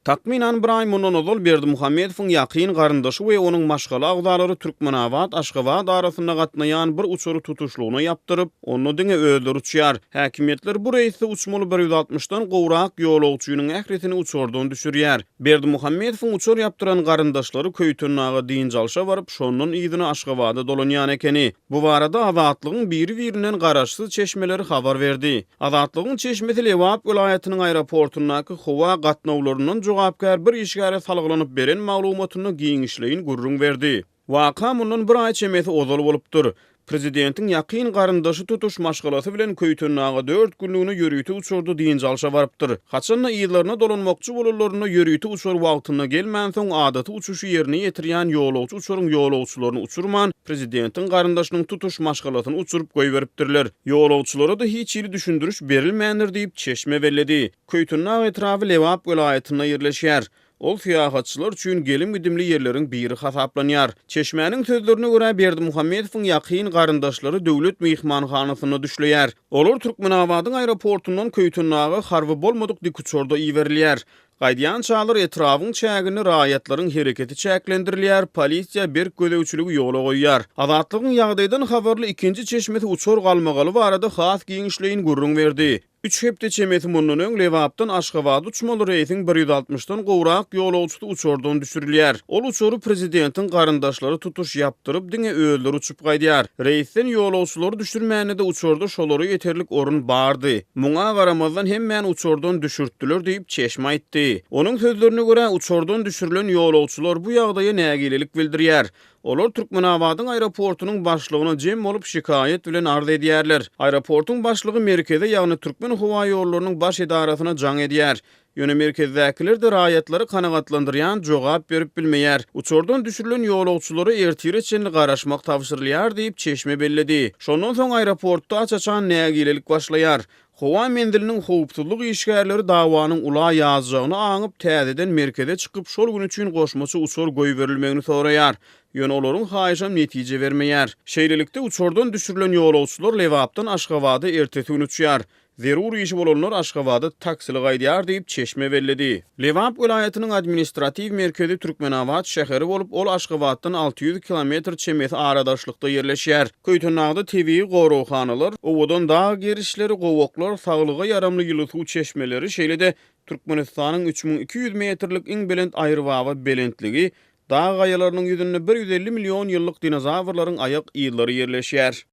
Takmynan bir aý mundan ozal Berdimuhamedowyň ýakyn garyndaşy we onuň maşgala agzalary Türkmenabat-Aşgabat arasynda gatnaýan bir uçary tutuşlygyna ýapdyryp, onda diňe özleri uçýar. Häkimiýetler bu reýsde uçmaly 160-dan gowrak ýolagçynyň ählisini uçardan düşürýär. Berdimuhamedowyň uçar ýapdyran garyndaşlary Köýtendaga dynç alşa baryp, şondan yzyna Aşgabada dolanýan ekeni. Bu barada Azatlygyň biri-birinden garaşsyz çeşmeleri habar berdi. Azatlygyň çeşmesi Lebap welaýatynyň aeroportundaky howa gatnawlaryndan jogapkär bir işgäre salgylanyp beren maglumatynda giňişleýin gürrüň berdi. Waka mundan bir aý çemesi ozal bolupdyr. Prezidentiň ýakyn garyndaşy tutuş maşgalasy bilen Köýtendaga dört günlügine ýörite uçarda dynç alşa barypdyr. Haçan-da yzlaryna dolanmakçy bolanlarynda ýörite uçar wagtynda gelmänsoň adaty uçuşy ýerine ýetirýän ýolagçy uçaryň ýolagçylaryny uçurman, prezidentiň garyndaşynyň tutuş maşgalasyny uçuryp goýberipdirler. Ýolagçylara-da hiç hili düşündiriş berilmändir diýip, çeşme belledi. Köýtendag etraby Lebap welaýatynda ýerleşýär. Ol syýahatçylar üçin gelim-gidimli ýerleriň biri hasaplanýar. Çeşmäniň sözlerine görä, Berdimuhamedowyň ýakyn garyndaşlary döwlet myhmanhanasynda düşleýär. Olar Türkmenabadyň aeroportundan Köýtendaga harby bolmadyk dikuçarda iberilýär. Gaýdýançalar etrabyň çäginde raýatlaryň hereketi çäklendirilýär, polisiýa berk gözegçiligi ýola goýýar. Azatlygyň ýagdaýdan habarly ikinji çeşmesi uçar galmagaly barada has giňişleýin gürrüň berdi. Üç hepde çemesi mundan öň Lebapdan Aşgabada uçmaly reýsiň 160-dan gowrak ýolagçysy uçardan düşürilýär. Ol uçary prezidentiň garyndaşlary tutuş ýapdyryp, diňe özleri uçup gaýdýar. Reýsden ýolagçylary düşürmände-de uçarda şolara ýeterlik orun bardy. Muňa garamazdan hemmäni uçardan düşürtdiler diýip, çeşme aýtdy. Onuň sözlerine görä, uçardan düşürilen ýolagçylar bu ýagdaýa nägilelik bildirýär. Olar Türkmenabadyň aeroportunyň başlygyna jem bolup şikaýat bilen arz edýärler. Aeroportuň başlygy merkeze, ýagny Türkmenhowaýollarynyň baş edarasyna jaň edýär. Ýöne merkezdäkiler-de raýatlary kanagatlandyrýan jogap berip bilmeýär. Uçardan düşürilen ýolagçylara ertire çenli garaşmak tabşyrylýar diýip, çeşme belledi. Şondan soň aeroportda aç-açan nägilelik başlaýar. Howa menziliniň howpsuzlyk işgärleri dawanyň ula ýazjagyny aňyp, täzeden merkeze çykyp, şol gün üçin goşmaça uçar goýberilmegini soraýar. Ýöne olaryň haýyşam netije bermeýär. Şeýlelikde, uçardan düşürilen ýolagçylar Lebapdan Aşgabada ertesi gün uçýar. Zerur işi bolanlar Aşgabada taksili gaýdýar diýip, çeşme belledi. Lebap welaýatynyň administratiw merkezi Türkmenabat şäheri bolup, ol Aşgabatdan 600 kilometr çemesi aradaşlykda ýerleşýär. Köýtendagda tebigy goraghanalar, owadan dag gerişleri, gowaklar, saglyga ýaramly ýyly suw çeşmeleri, şeýle-de Türkmenistanyň 3200 metrlik iň belent Aýrybaba belentligi, dag gaýalarynyň ýüzünde 150 million ýyllyk dinozawrlaryň aýak yzlary ýerleşýär.